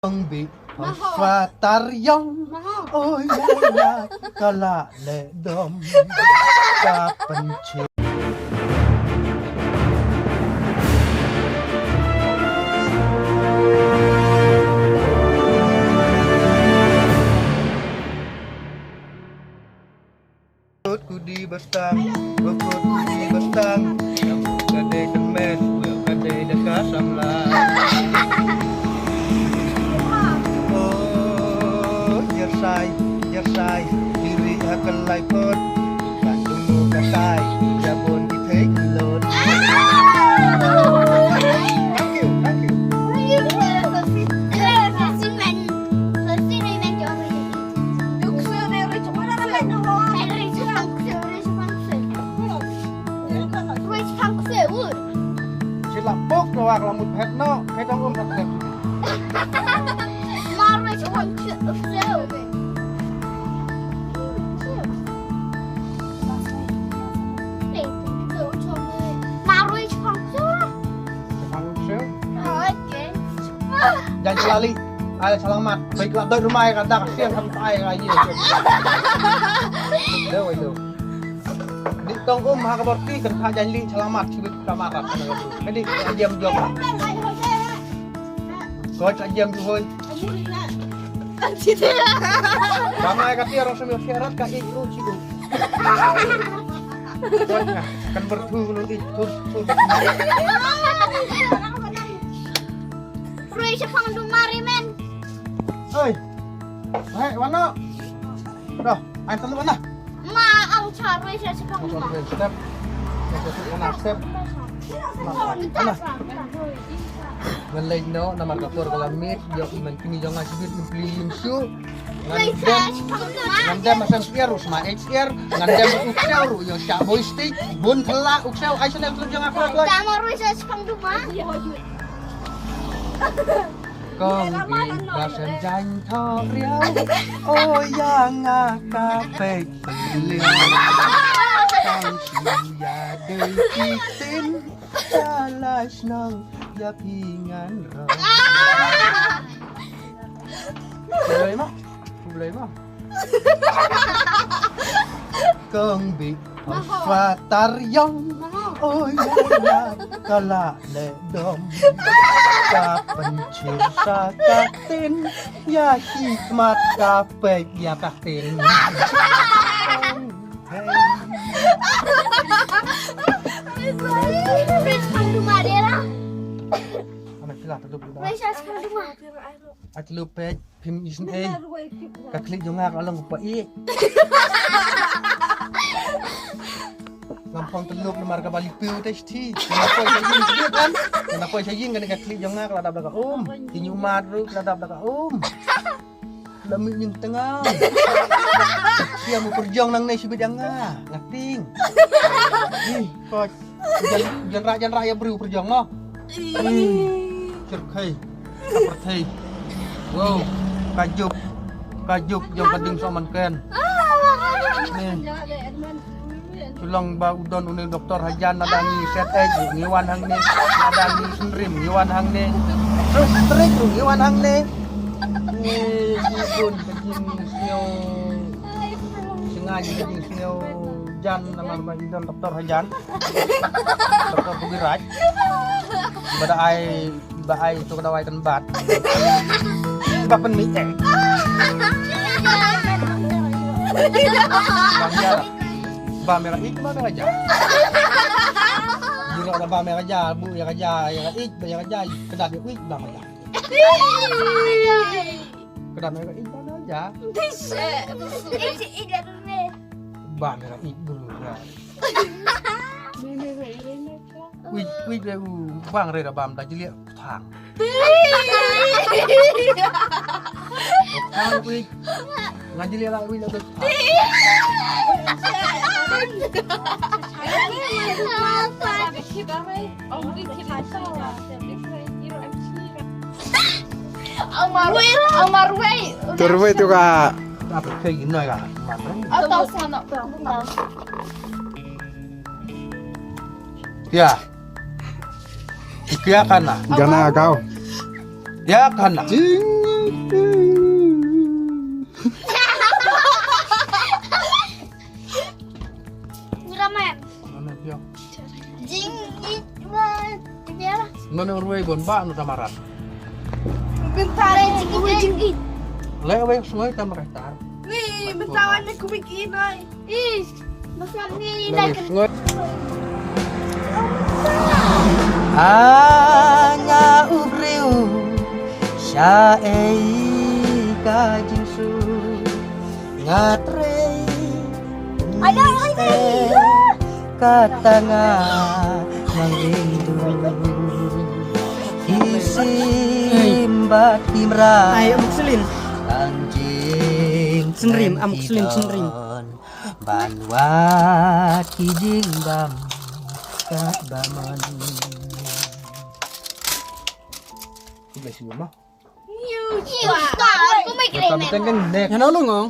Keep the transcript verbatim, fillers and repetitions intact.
Ong bi hong swa tar yong. Oh ya ya, ka la le dom. Ka pynchit. Kut kudi bastang, kut kudi bastang. Ka dei tymmen, ka dei da ka samla. Oh, yersai, yersai, diri ha ka lai phot. Kan tunggu ka tai, ya bon ki thei ki lot. Thank you, thank you. Sila pok ko ak lamut het no, het dong um het het. Chapang sel. Jan chalali. Ai salamat. Baik lah doi rumah ka dak siang sampai ka ye. Doi doi. Di tong um ha ka borti kan kha jan li salamat sibit ka marat. Ka di ka jem jok. Ko cha jem ju hoi. Ba ngai ka tiar rong semi syarat ka ik tu chidu. Ko nya kan berthu lu ik tu tu. Rui sepang dumari men. Oi. Hai, wano. Dah, ai telu wano. Ma ang cha rui sepang duma. Step. Step. Step. Ngan leit noh namar ka por ka la miet, ïoh i man kini jong nga shibit i pli lim shu. Ngan dem, ngan dem asem syiar ruh sma ek syiar, ngan dem u kshaw ruh ïoh sha boi stik, bun thla u kshaw, ai sene klub jong nga kloi kloi. Tama rui sa sepang duma. Kong bi ba sem jaiñ tho riaw, o ïa nga ka pek peliu. Tang shu ïa dei ki tin. Salah shnong ïa phi ngan rong. Blei ma. Blei ma. Kong bi hong swa tar yong. O ïa ïa ka la le dom. Ka pynchir sa ka tin. Ïa ki khmat ka pek ïa ka tin. Ana sila tutup dulu. At lu pek phim isin ei. Ka klik jong nga ka long pa i. Lampang teluk namar ka bali piu te sti. Kenapa saya yin kan? Kenapa saya yin kan ka klik jong nga ka la dap da ka um. Kinyu mat ru ka la dap da ka um. La mih nyngtnga. Sia mu pyrjong nangne shibit ïa nga. Nga ting. Ih, koch. Jan, jan rah, jan rah ïa briew pyrjong mo. Ih, chyrkhei. Ka pyrthei. Wow. Ka juk. Ka juk jong ka ding soh man ken. Nih. Shu long ba u don une doktor hajan, lada ngi set ek ruh ngi wan hangne, lada ngi synrim ngi wan hangne. Terus strik ruh ngi wan hangne. Ngi, ngi bun ka jingsngew. Sngewbha ka jingsngew jan namar ba i don doktor hajan. Doktor Kobiraj. Ba da ai Ba ai tu ka dawai kan bat. Ba pynmih eh. Ba mera, ba mera ik, ba mera ja. Jiro da ba mera ja, bu ïa ka ja, ïa ka ik, ba ïa ka ja, ka dat ïa ik, ba mera ja. Ka dat ïa ka ik, ba mera ja. Ba mera ik, bu mera. Wih, wih, wih, u bang re da bam da jliah thang. Thang wih. Nga jliah la wih la thang. Amar wei, amar wei. Terwei tu ka. Apa kayak gini ya? Atau sana. Ya. Kia kana. Gana kau. Ya kana. Jing. Ramen. Mana dia? Jingit wan. Dia. Mana ruai bon ba nu tamaran. Bentar. Jingit. Jingit. Le wei sungai tamaran tar. Ni bentar ni ku bikin ai. Ih. Masam ni. Anga u briew sha ei ka jingsuk. Nga trei. Kata nga mangling du. Ki sim bad ki mra. Ai, am selin. Tang jing. Senrim, am selin senrim. Ban wat ki jingbam ka bamon. Ku blei sngewbha. Ku mai kren. Kan nek. Ngan ong ong.